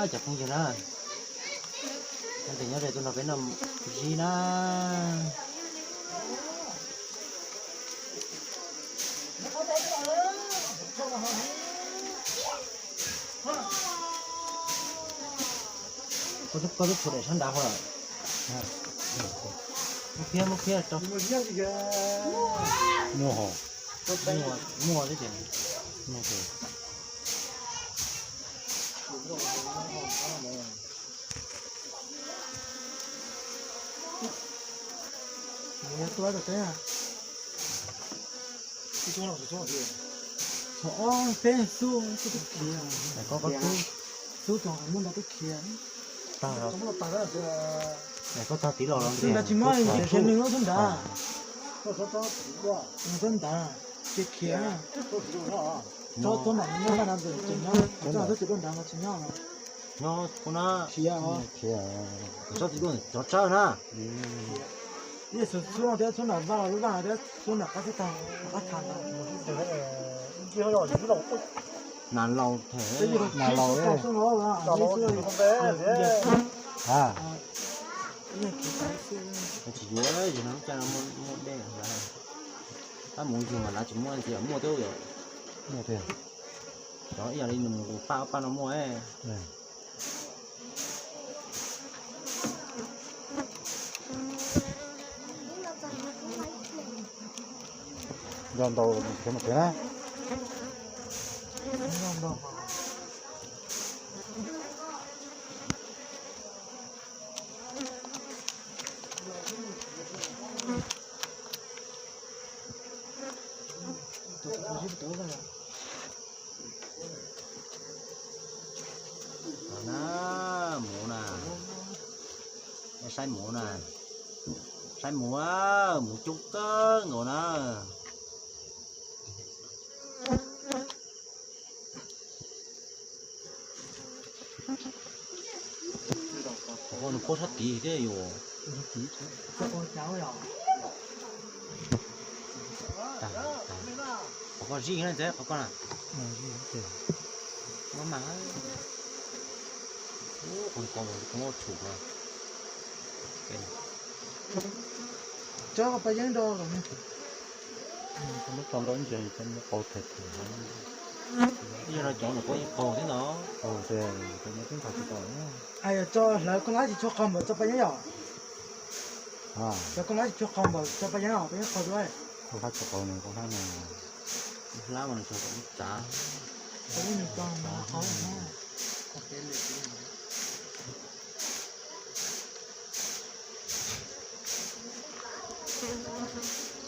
Cov phooj ywg na, ntev nyob ze tuaj nrog peb noj zib na. Koj twb tshuav daim sab nrad ho lawm. Muab phiab, muab phiab rau. Muaj, muaj thiab ces. Thaum ob peb xub xub tub khiav, koj xub thaum muaj ntau tub khiav. Tag, koj tag tiv los los nrad tsis muaj, nws lub tub nrad, tub nrad tsis khiav. Tsob tub nrad nyob nrad, tsis nyob, tsob tub txiv nrad tsis nyob. Nyob kuv na, khiav, tsob txiv nrad tsob tsawb na. Yeej xub xub thiab xub nram vaj lub vaj thiab xub nram qab xub tag, qab tag ntawd. Nas laus, nas laus. Tsis yuav, yus no lub caij no muaj dej, tab mus yug mas lawv tsis muaj ntxiv, muaj twb muaj, cov ib yam li nws mus paj paj no muaj. Nco ntau khiav mus khiav na. Muv na, saib muv na, saib muv, muv coob kawg nkaus na. Nws puab sab tid thiab yus. Qhov koj zib na, qhov koj na. Muab mas, qhov ko muab tshum na. Cov paj yeeb rau los, muab tau nrau ib ntsis, muab qau them them. Yog no cov nws koj yeej qaug thiab ntag. Tso hlawv koj lab tsis tshua qaug npaum tso paj yeeb yom. Cov koj lab tsis tshua qaug npaum tso paj yeeb os, paj yeeb qaug dua. Koj lab tsis qaug nws, koj lab no. Hlab mas nws tso kom ib tsav.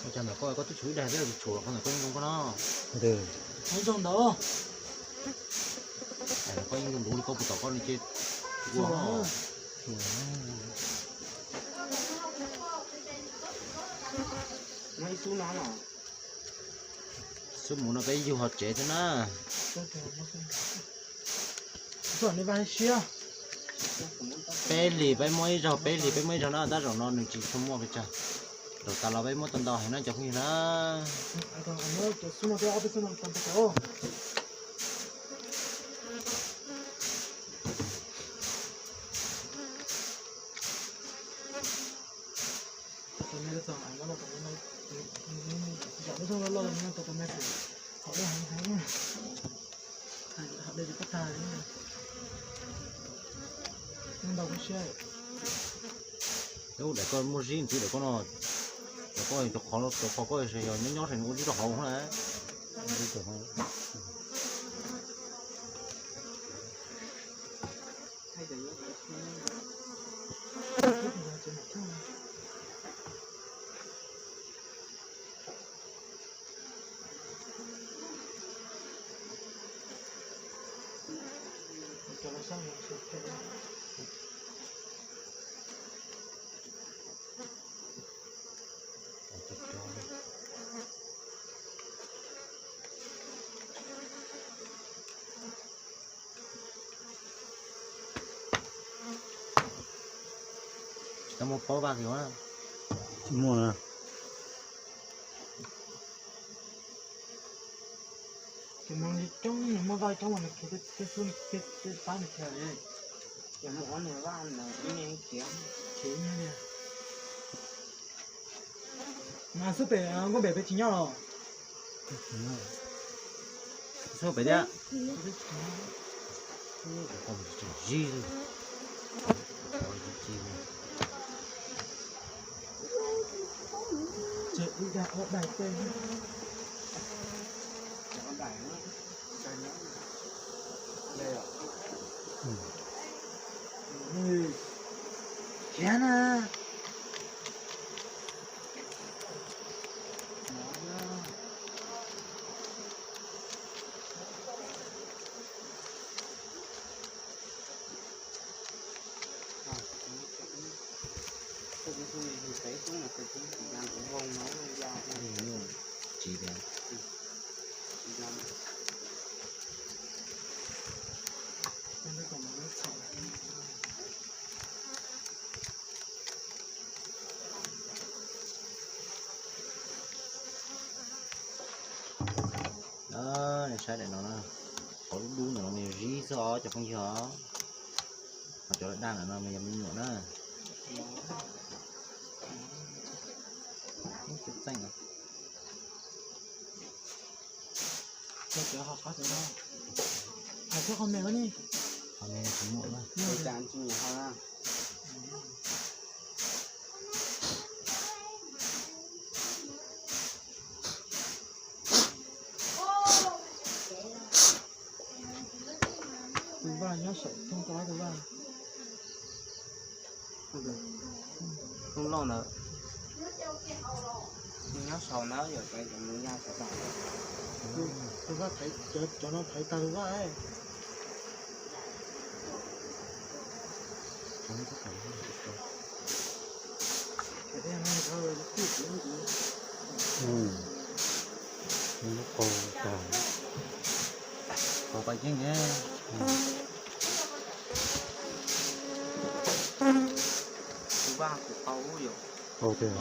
Ua cas ntawm koj, koj twb tshuav ib daig thiab, tshuav qhov ntawm koj yeej zoo koj no. Zoo ntawd. Koj yeej zoo ntuv li koj puas tom koj li ces ua. Xub mus no peb yug hauv tsev xwb na. Peb hlis peb muab ib zaug, peb hlis peb muab ib zaug na, tab zaum no nws tsis tshua muaj pes tsawg. Zaum tas los peb muab tau ntau heev na cov phooj ywg na. Daim koj muaj zib ntxiv daim koj no, daim koj cov qhov, cov qhov koj yog nyob nyob saum nws ua zib rau hauv na. Tsis tau muaj paub vaj kiag. Tsis muaj li coob, muaj vaj coob mas nws khiav tej xub tej pab nws khiav li. Ces muaj ob niag vaj ntawd ib niag khiav, khiav ib niag. Mas xub pem nkauj npem peb tsis nyob los? Xub pem thiab. Zib. Ces ib daim ob daim tej. Khiav na. Saib daim no na, qhov dub dub ntawm no mas yog zib xwb os cov phooj ywg os. Ho cov daj daj ntawm no mas yog me nyuam na. Txeej txeej. Cov qhov qhov cov no, hais cov qhov me no ne. Qhov me tsis muaj na. Ua cas tsis nyiam ho na? Tus vaj nyob saum thoob qab tus vaj. Thoob loj ntawd. Nws nyob saum ntawd yom, cov mus ya saum tod. Tus vaj thaiv, cov no thaiv tag tus vaj. Lub qau tag, qau qab yeeb ne. Tus vaj kuv qau yom. Qau tiag.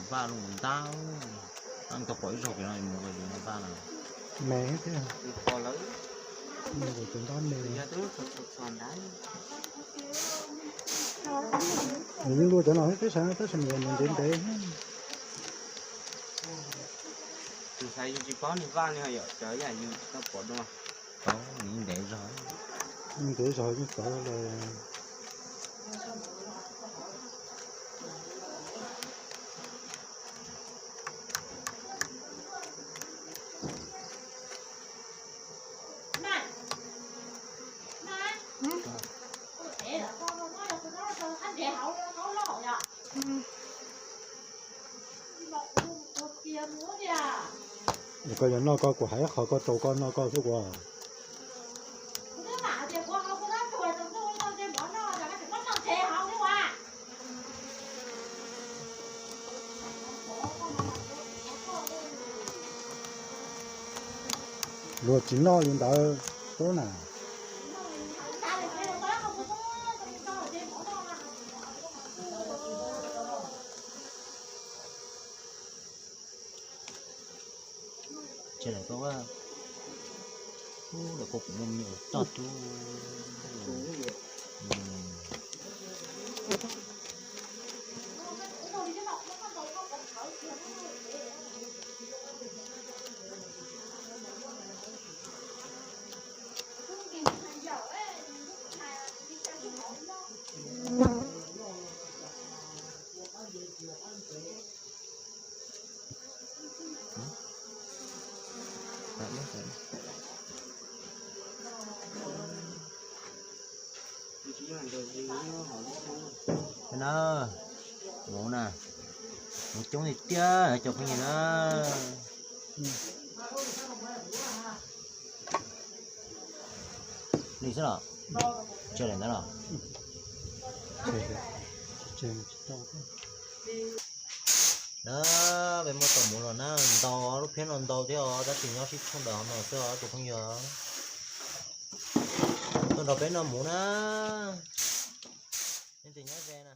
Vaj lub mus ntab, ntab tau pom ib zaug pem no mus yuav no ntab na. Me thiab. Mus kom cov ntab me. Nws luaj cov no peb sawv, peb sawv ntev ntev. Tus xav yus tsis paub niag vaj li yom, cov yam yus tsis tau pom dua. Paub ntev zog. Ntev zog yeej txawv lawm. Koj yog noj koj kuv hais qhov koj rau koj noj koj xwb ua. Luag tsis noj li ntawd, tub na. Ces lawv koj, lawv koj kuv muaj me nyuam toj tub. Na, mus na, mus coob tiag tiag cov phooj ywg na. Li xwb los? Tseg daim ntawd los? Na, peb muab tau mus los na, ntau, lub phiab no ntau thiab os, tab sis nyob sib tshooj dawm no xwb os cov phooj ywg. Tuaj nrog peb noj mus na. Leej twg nyob ze na?